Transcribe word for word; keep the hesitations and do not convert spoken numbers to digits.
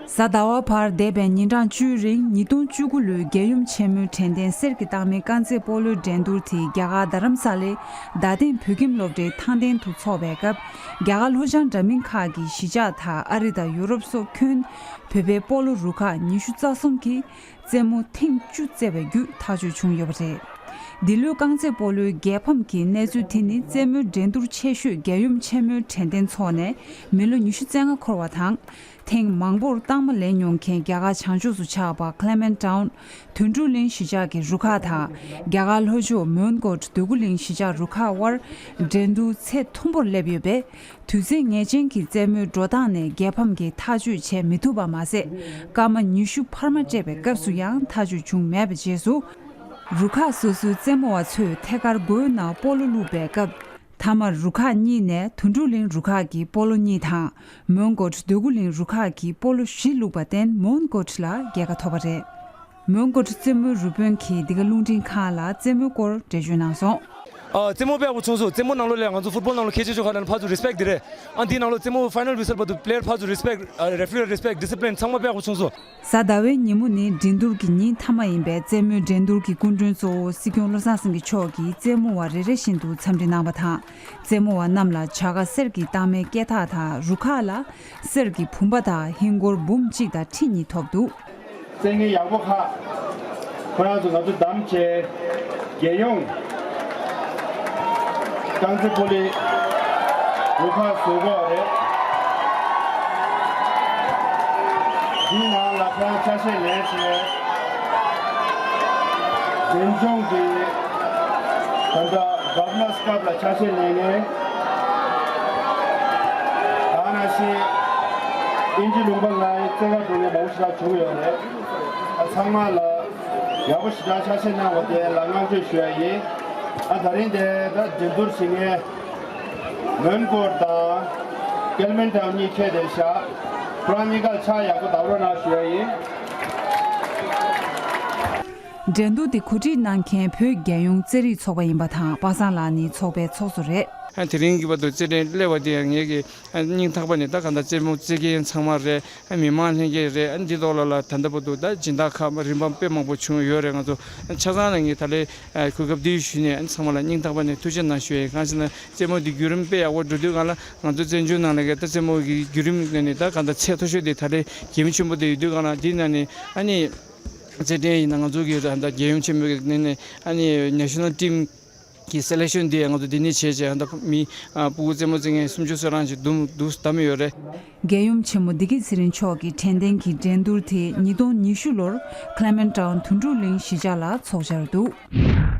གཟའ་ཟླ་བ་བར་འདས་པའི་ཉིན་གྲངས་བཅུའི་རིང་ཉིས་སྟོང་བཅུ་དགུ་ལོའི་རྒྱལ་ཡུམ་ཆེན་མོའི་དྲན་རྟེན་གསེར་གྱི་རྟགས་མའི་རྐང་རྩེད་སྤོ་ལོའི་འགྲན་བསྡུར་དེ་རྒྱ་གར་རྡ་རམ་ས་ལའི་རྡ་སྟེང་བོད་ཁྱིམ་སློབ་གྲྭའི་ཐང་སྟེང་དུ་འཚོགས་པའི་སྐབས། རྒྱ་གར་ལྷོ་བྱང་འདྲ་མིན་ཁག་གི་གཞིས་ཆགས་དང་ཨ་རི་དང་ཡུ་རོབ་སོགས་ཁྱོན་བོད་པའི་སྤོ་ལོ་རུ་ཁག་ཉི་ཤུ་རྩ་གསུམ་གྱིས་རྩེད་མོ་ཐེངས་བཅུ་རྩེས་པའི་བརྒྱུད་ཐག་གཅོད་བྱུང་ཡོད་པ་རེད། འདི་ལོའི་རྐང་རྩེད་སྤོ་ལོའི་རྒྱལ་ཕམ་གྱི་གནས་ཚུལ་དེ་ནི་རྩེད་མོའི་འགྲན་བསྡུར་ཆེ་ཤོས་རྒྱལ་ཡུམ་ཆེན་མོའི་དྲན་རྟེན་འཚོགས་ནས་མི་ལོ་ཉི་ཤུ་རྩ་ལྔ་འཁོར་བ་དང་། ཐེངས་མང་པོར་རྟགས་མ་ལེན་མྱོང་མཁན་རྒྱ་གར་བྱང་ཕྱོགས་སུ་ཆགས་པ་Clement Town དོན་གྲུབ་གླིང་གཞིས་ཆགས་ཀྱི་རུ་ཁག་དང་རྒྱ་གར་ལྷོ་ཕྱོགས་Mongkot འདོད་རྒུ་གླིང་གཞིས་ཆགས་རུ་ཁག་དབར་འགྲན་བསྡུར་ཚད་མཐོན་པོར་སླེབས་ཡོད་པས། དུས་ཚོད་ངེས་ཅན་གྱི་རྩེད་མོའི་འགྲོ་སྟངས་ནས་རྒྱལ་ཕམ་གྱིས་ཐག་གཅོད་བྱེད་མི་ཐུབ་པ་མ་ཟད། སྐར་མ་ཉི་ཤུ་འཕར་མ་སྤྲད་པའི་སྐབས་སུ་ཡང་ཐག་གཅོད་བྱུང་མེད་པའི་རྗེས་སུ། རུ་ཁག་སོ་སོའི་རྩེད་མོ་བ་ཚོས་ཐད་ཀར་སྒོའི་ནང་སྤོ་ལོ་བླུགས་པའི་སྐབས། མཐའ་མར་རུ་ཁག་གཉིས་ནས་དོན་གྲུབ་གླིང་རུ་ཁག་གིས་སྤོ་ལོ་གཉིས་དང་། Mongkot འདོད་རྒུ་གླིང་རུ་ཁག་གིས་སྤོ་ལོ་བཞི་བླུགས་པར་བརྟེན་Mongkot ལ་རྒྱལ་ཁ་ཐོབ་པ་རེད། Mongkot རྩེད་མོའི་རུ་དཔོན་གྱིས་འདི་ག་རླུང་འཕྲིན་ཁང་ལ་རྩེད་མོའི་སྐོར་འགྲེལ་བརྗོད་གནང་སོང་། ཨ། རྩེད་མོ་དཔེ་ཡག་པོ་བྱུང་སོང་། རྩེད་མོ་ནང་ལོགས་ལ་ང་ཚོ་ཕུཊ་བོལ་ནང་ལོགས་ཁྱེད་ཆོས་ཆོས་ཁ་ནང་ཕར་ཚུར་རི་སི་པེག་དེ་རེད། ཨ། འདིའི་ནང་ལོགས་རྩེད་མོ་ཕའི་ནལ་བྱེད་སར་བར་དུ་པི་ལེ་ཡར་ཕར་ཚུར་རི་སི་པེག་ཨ། རེ་ཕི་རི་ལ་རི་སི་པེག་ཌི་སི་པི་ལིན་ཚང་མ་དཔེ་ཡག་པོ་བྱུང་སོང་། གཟའ་ཟླ་བའི་ཉིན་མོ་ནི་འགྲན་བསྡུར་གྱི་ཉིན་མཐའ་མ་ཡིན་པས་རྩེད་མོའི་འགྲན་བསྡུར་གྱི་སྐུ་མགྲོན་གཙོ་བོ་སྲིད་སྐྱོང་བློ་བཟང་སེང་གེ་མཆོག་གིས་རྩེད་མོ་བ་རེ་རེ་བཞིན་དུ་འཚམས་འདྲི་གནང་བ་དང་། རྩེད་མོ་བ་རྣམས་ལ་བྱ་དགའ་གསེར་གྱི་རྟགས་མའི་སྐེ་ཐག་དང་རུ་ཁག་ལ་གསེར་གྱི་བུམ་པ་དང་ཧིན་སྒོར་འབུམ་གཅིག་དང་ཁྲི་གཉིས་ཐོབ་འདུག། རྩེད་མཁན་ཡག་པོ་ཁག་ཁོ་རང་ཚོ་ང་ཚོ་བདམས་བྱས་རྒྱལ་ཡོངས་རྐང་རྩེད་སྤོ་ལོའི་རུ་ཁག་བཟོ་དགོས་རེད། འདིའི་ནང་ལ་ཁོ་རང་ཆ་ཤས་ལེན་བྱས་འཛིན་སྐྱོང་གི་ད་ལྟ་གྷ་བྷ་ནར་སི་ཀབ་ལ་ཆ་ཤས་ལེན་མཁན། ད་ནང་བཞིན་དབྱིན་ཇི་ལུང་པ་ལྔའི་རྩེད་གར་འགྲོ་མཁན་མང་པོ་ཞེ་དྲག་བྱུང་ཡོད་རེད། ཨ། ཚང་མ་ལ་ཡག་པོ་ཞེ་དྲག་ཆ་ཤས་གནང་བ་དེ་ལ་བསྔགས་བརྗོད་ཞུ་ཡ་ཡིན། ཨ། ད་རིང་དེ་ད་འགྲན་བསྡུར་བྱེད་མཁན་མོན་གྷོ་དང་ཀལ་མན་ཊའོན་གཉིས་ཁྱེད་དེ་བཞག་ཁོ་རང་གཉིས་ཀ་ཆ་ཡག་པོ་བདག་རོགས་གནང་ཞུ་ཡ་ཡིན། འགྲན་བསྡུར་དེ་གོ་སྒྲིག་གནང་མཁན་བོད་རྒྱལ་ཡོངས་རྩེད་རིགས་ཚོགས་པ་ཡིན་པ་དང་པ་སངས་ལགས་ནི་ཚོགས་པའི་ཚོགས་གཙོ་རེད། ཨ། དེ་རིང་གི་བར་དུ་རྩེད་འགྲན་སླེབས་པ་དེ་ཡང་ངེད་ཀྱི་ཨ། སྙིང་ཐག་པ་ནས་ད་གང་ལྟར་རྩེད་མོ་རྩེད་མཁན་ཚང་མ་རེད། ཨ། མི་མང་ལྷན་རྒྱས་རེད། ཨ། འདི་ཐོག་ལ་ལ་ད་ལྟ་བར་དུ་ད་སྦྱིན་བདག་ཁག་རིམ་པ་དཔེ་མང་པོ་བྱུང་ཡོད་རེད། ང་ཚོ་ཆ་ཚང་ལ་ངས་ད་ལན་ཨ། གོ་སྐབས་འདི་ཞུས་ནས་ཨ། ཚང་མ་ལ་སྙིང་ཐག་པ་ནས་ཐུགས་རྗེ་གནང་ཞུ་ཡ་ཡིན། གང་ཞེ་ན་རྩེད་མོ་འདི་བརྒྱུད་རིམ་དཔེ་ཡག་པོ་འགྲོ་དུས་སྒང་ལ་ང་ཚོ་བཙན་བྱོལ་ནང་ལ་གི་ད་རྩེད་མོ་གི་བརྒྱུད་རིམ་ནས་ནི་ད་གང་ལྟར་ཚད་མཐོ་ཤོས་དེ་ད་ལན་གལ་མི་ཆེན་པོ་དེ་ཡོད་དུས་སྒང་ལ་འདི་ནང་ནས་ཨ་ནི། རྩེད་འགྲན་ཡིན་ན་ང་ཚོ་གི་ད་ལྟ་རྒྱལ་ཡུམ་ཆེན་མོ་གི་ནས་ནས་ཨ་ནི་ནེ་ཤ་ནལ་ཊིམ་གི་སེ་ལེག་ཤོན་དེ་ང་ཚོ་འདི་ནས་བྱས་བྱས་ད་ལྟ་མི་ཨ། སྤུ་གུ་རྩེད་མོ་རྩེད་མཁན་སུམ་ཅུ་སོ་གྲངས་ཅིག་འདུམ་འདུག་བདམས་ཡོད་རེད། རྒྱལ་ཡུམ་ཆེན་མོ་བདེ་སྐྱིད་ཚེ་རིང་མཆོག་གི་དྲན་རྟེན་གྱི་འགྲན་བསྡུར་དེ་ཉིས་སྟོང་ཉི་ཤུ་ལོར་Clement Town དོན་གྲུབ་གླིང་གཞིས་ཆགས་ལ་འཚོགས་འཆར་འདུག།